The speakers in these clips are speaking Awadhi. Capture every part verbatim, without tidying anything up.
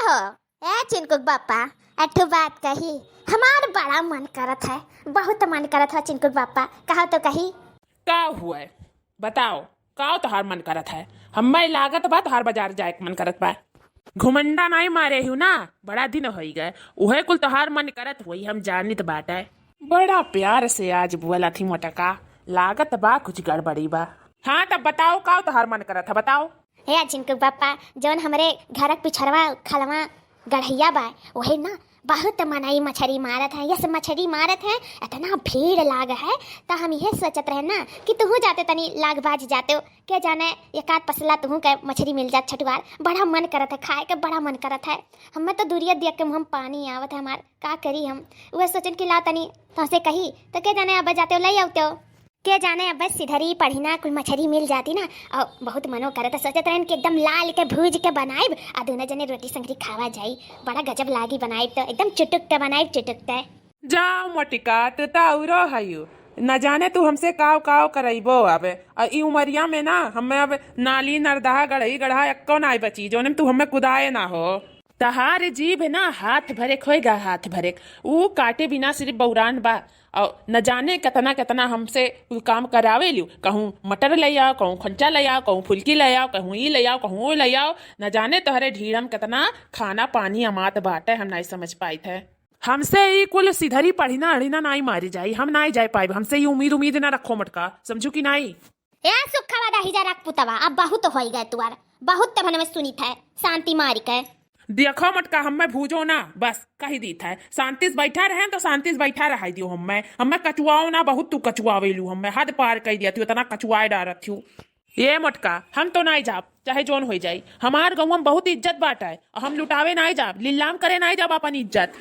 हो, ए चिनकुक बापा, एक ठो बात कही, हमार बड़ा मन करत है, बहुत मन करत है चिनकुक बापा, कहो तो कही। का हुआ है? बताओ, का तोहार मन करत है? हम्मे लागत बा तोहार बाजार जाए के मन करत बा। घुमंडा नाई मारे हूँ ना, बड़ा दिन होई गए, उहे कुल तोहार मन करत होई, हम जानित बाटे। बड़ा प्यार से आज बोलत ही मोटका, लागत बा कुछ गड़बड़ी बा। हाँ, तब बताओ, का तोहार मन करत है, बताओ। हे चिनकुक बापा, जौन हमरे घरक पिछड़वा खलवा गढ़िया बा, वही ना बहुत मनई मछरी मारत है। यस, मछरी मारत है, इतना भीड़ लाग है, त हम यह सोचत रहे ना कि तुहू जाते तनी लाग बाज जाते हो, के जाने एक आध पसला तुहू के मछरी मिल जात छठुआर। बड़ा मन करत है खाए के, बड़ा मन करत है। हमें तो दूरिया देख के मुँह में पानी आवत है हमार, का करी हम। वह सोचन कि ला तनी तोहसे कही, तो के जाने अब जाते हो, ले आते हो। के जाने, अब बस सिधरी पढ़िना कुल मछरी मिल जाती ना, और बहुत मनो करत, सोचत रहन कि एकदम लाल के भूज के बनाइब, आ दोनों जने रोटी संगरी खावा जाई। बड़ा गजब लागी बनाइब, तो एकदम चुटुक के बनाइब, चुटुक के। जाओ मोटिका, तू तो औरो हयू, न जाने तू हमसे काव काव करइबो अब। आ ई उमरिया में ना हमें अब नाली नरदहा गढ़ई गढ़ा एक्को नाई बची, जोने में तू हमें कुदाए ना हो। तहार जीभ ना हाथ भरेक होएगा, हाथ भरेक। ऊ काटे बिना सिर्फ बौरान बा। और न जाने केतना केतना हमसे ऊ काम करावे लियो। कहूँ मटर ले आओ, कहूँ खंचा ले आओ, कहूँ फुलकी ले आओ, कहूँ ई ले आओ, कहूँ वो ले आओ। न जाने तोहरे ढीढ़म केतना खाना पानी अमात बाटे, हम नाई समझ पाइत है। हमसे ई कुल सिधरी पढ़िना अढ़िना नाई मारी जाई, हम नाई जाए पाइब। हमसे ई उम्मीद उम्मीद ना रखो मोटका, समझू कि नाई? ए सुखवा दहिजरा के पुतवा, अब बहुत होई गए तुअर, बहुत ते भनवे सुनित है, शांति मारी के। देखो मोटका, हम्मे भूजो ना, बस कही दीत है, शांति से बैठा रहे तो शांति से बैठा रहाई दियो हम्मे, हम्मे कचुआओ ना, बहुत तू कचुआवेलू, हम्मे हद पार कई दिया तू, इतना कचुआए डारत थू। ए मोटका, हम तो नाई जाब, चाहे जौन होई जाई, हमार गौवा में बहुत इज्जत बाटे, और हम लुटावे नाई जाब, लीलाम करे नाई जाब अपन इज्जत।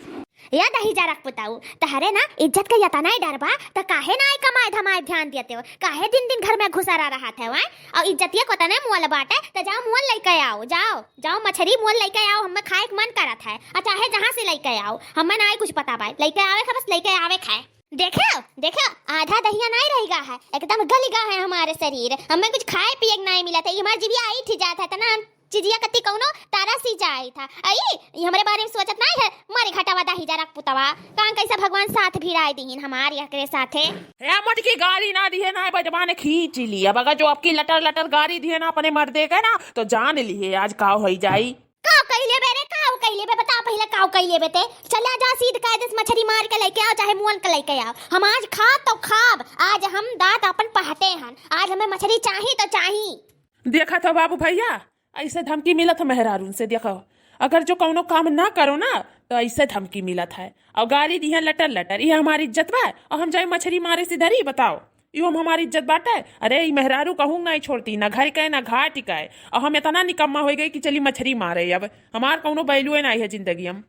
या दहिजरा के पुताऊ, तहरे ना इज्जत के यतना ही डर बा, त काहे ना आई कमाए धमाए ध्यान दियते हो? काहे दिन दिन घर में घुसरा रहत है, वाय? और इज्जतिया को तने मोल बाटे, त जाओ मोल लेके आओ, जाओ, जाओ मछरी मोल लेके आओ, हमें खाए के मन करत है, और चाहे जहाँ से लेके आओ, हमें ना आई कुछ पता बा, लेके आवे के बस लेके आवे के है। देखो, देखो, आधा दहिया नाई रह गा है, एकदम गल गा है हमारे शरीर, हमें कुछ खाए पिए के नाई मिलत है, हमार जीभिया आई थी जात है, तना हम चिजिया कत्ती कौनो तारा सी जाई था। अई, ई हमरे बारे में सोचत नाई है, मारे घटावा दहिजरा के पुतवा। कहाँ कैसा भगवान साथ भिड़ाई दीहिन हमार एकरे साथे। ए मोटकी गाली ना दिहे ना, बजबान खींच ली। अब अगर जो आपकी लटर लटर गाली दिहे ना अपने मर्दे के ना, तो जान लिहे आज का होई जाई। काव कई लेबे रे, काव कई लेबे, बता पहिले काव कई लेबे ते। चला जा सीध कायदे से मछरी मार के लेके आओ, चाहे मुअन के लेके आओ। हम आज खाब तो खाब, आज हम दांत अपन पहटे हन। आज हमें मछरी चाही तो चाही। देखा था बाबू भैया, ऐसे धमकी मिलत है मेहरारून से। देखो, अगर जो कौनो काम ना करो ना, तो ऐसे धमकी मिलत है और गाली दिहे लटर लटर। ये हमारी इज्जत बा? और हम जाई मछरी मारे सिधरी, बताओ, यो हम हमारी इज्जत बाटे? अरे, ई मेहरारू कहूँ नाई छोड़ती, ना घर के, ना घाट के। और हम इतना निकम्मा हो गए कि चली मछरी मारे। अब हमार कौनो वैल्यूए नाई है जिंदगी हम।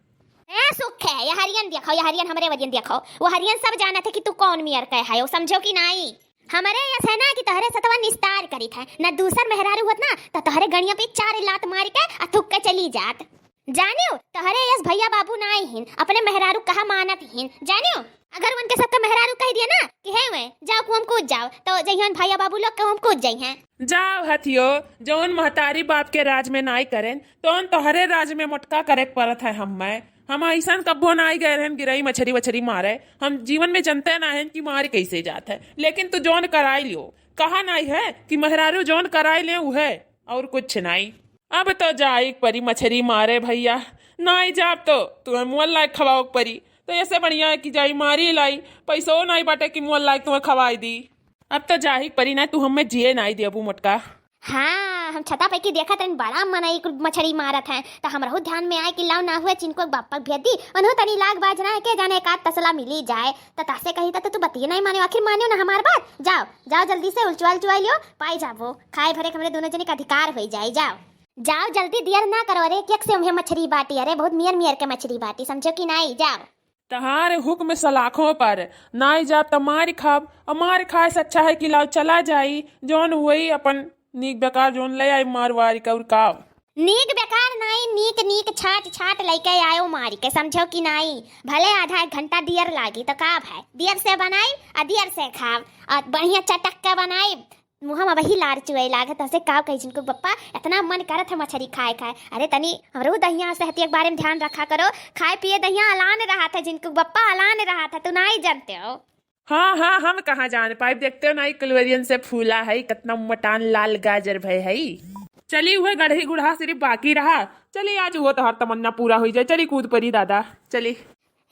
ए सुख है, ये हरियन देखो, ये हरियन हमरे वरियन देखो, वो हरियन सब जानत है कि तू कौन मियर के है, समझो कि नाई? हमरे यस है ना कि तोहरे सतवा निस्तार करित है, ना दूसर मेहरारू होत ना, तो तोहरे गणिया पे चार लात मार के आ थूक के चली जात। जानियो, तोहरे यस भैया बाबू ना आई हिन, अपने मेहरारू कहा मानत हिन, जानियो। अगर उनके सबके मेहरारू कह दिए ना कि हे वे, जाओ कुआं में कूद जाओ, तो जइहन भैया बाबू लोग कुआं में कूद जइहें। जाओ हथियो, जौन महतारी बाप के राज में नाई करेन, तौन तोहरे राज में मोटका करे के परत है हम्मे। हम ऐसन कब्बो ना आई गए रहन गिरई मछरी वछरी मारे। हम जीवन में जनते ना हन कि मार कैसे जात है। लेकिन तू जौन कराई लियो, कहा नाई है कि मेहरारू जौन कराई ले उहे, और कुछ नाई। अब तो जाई के परी मछरी मारे भैया, नाई जाब तो तुम्हें मुअल लायक खवाओ के परी। तो ऐसे बढ़िया है कि जाई मारी लाई, पैसो नाई बाटे कि मुअल लायक तुम्हें खवाई दी। अब तो जाही के परी ना, तू हमें जिए नाई देबू मोटका। हाँ, हम छता पे की देखत रहन, बड़ा मनई कुल मछरी मारत हैं, तो हमरहू ध्यान में आए कि लाओ ना हुए चिनको के बापा के भेज दी, उन्हों तनी लाग बाज ना है, के जाने एक आध तसला मिली जाए। तो तहसे कही तो, तो तू बतिये नहीं माने, आखिर मानियो ना हमार बात। जाओ, जाओ जल्दी से उलचुआ उलचुआ लियो, पाई जाबो, खाए भरे के हमरे दोनों जने का अधिकार होई जाए। जाओ, जाओ जल्दी, दियर ना करो, अरे एक एक से उम्हे मछरी बाटी, अरे बहुत मियर मियर के मछरी बाटी, समझो कि नाई, जाओ। तहार हुक्म सलाखों पर, नाई जाब त मार खाब, और मार खाए से अच्छा है कि लाओ चला जाई, जौन हुई अपन नीक बेकार जौन ले आई मार वार के, और का। नीक बेकार नाई, नीक नीक छाट छाट लइके आयो मार के, समझो कि नाई। भले आधा एक घंटा दियर लागी तो का भाई, दियर से बनाई आ दियर से खाब, और बढ़िया चटक के बनाई, मुँह मा वही लार चुए लागत हसे, काव कही झिनकू बप्पा, इतना मन करत है मछरी खाए खाए। अरे तनी हमरो दहिया सेहतिया के बारे में ध्यान रखा करो, खाए पिए दहिया अलान रहत है झिनकू बप्पा, अलान रहत है, तू नाई जानते हो। हाँ हाँ, हम कहाँ जान पाइब, देखते हो ना, ई कलवरियन से फूला है, कितना मोटान लाल गाजर भय है। चली, उहे गढ़ही गुड़हा सिर्फ बाकी रहा। चली, आज वो तोहर तमन्ना पूरा हुई जाए। चली, कूद परी दादा, चली।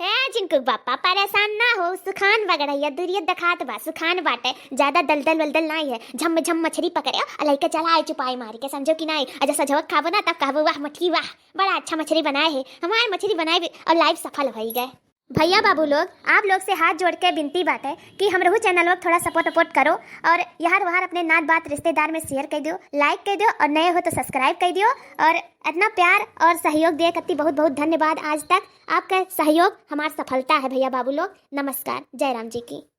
हे झिनकू बप्पा, परेशान ना हो, सुखान बा गढ़हिया, दूरिये देखात बा, सुखान बाटे, ज्यादा दलदल वलदल नाई है। झम झम मछरी पकड़े और लइके चला आए चुपाई मार के, समझो कि नाई? अजय सजवक खाबो ना, तब कहबो, "वाह मटकी वाह, बड़ा अच्छा मछरी बनाए है।" हमार मछरी बनाए भी और life सफल होई गए। भैया बाबू लोग, आप लोग से हाथ जोड़ के विनती बाटे कि हमरहू channel को थोड़ा support वपोर्ट करो और यहर वहर अपने नात बात रिश्तेदार में share कर दियो, like कर दियो और नए हो तो subscribe कर दियो। और इतना प्यार और सहयोग दिए खातिर बहुत बहुत धन्यवाद। आज तक आपका सहयोग हमार सफलता है भैया बाबू लोग। नमस्कार, जय राम जी की।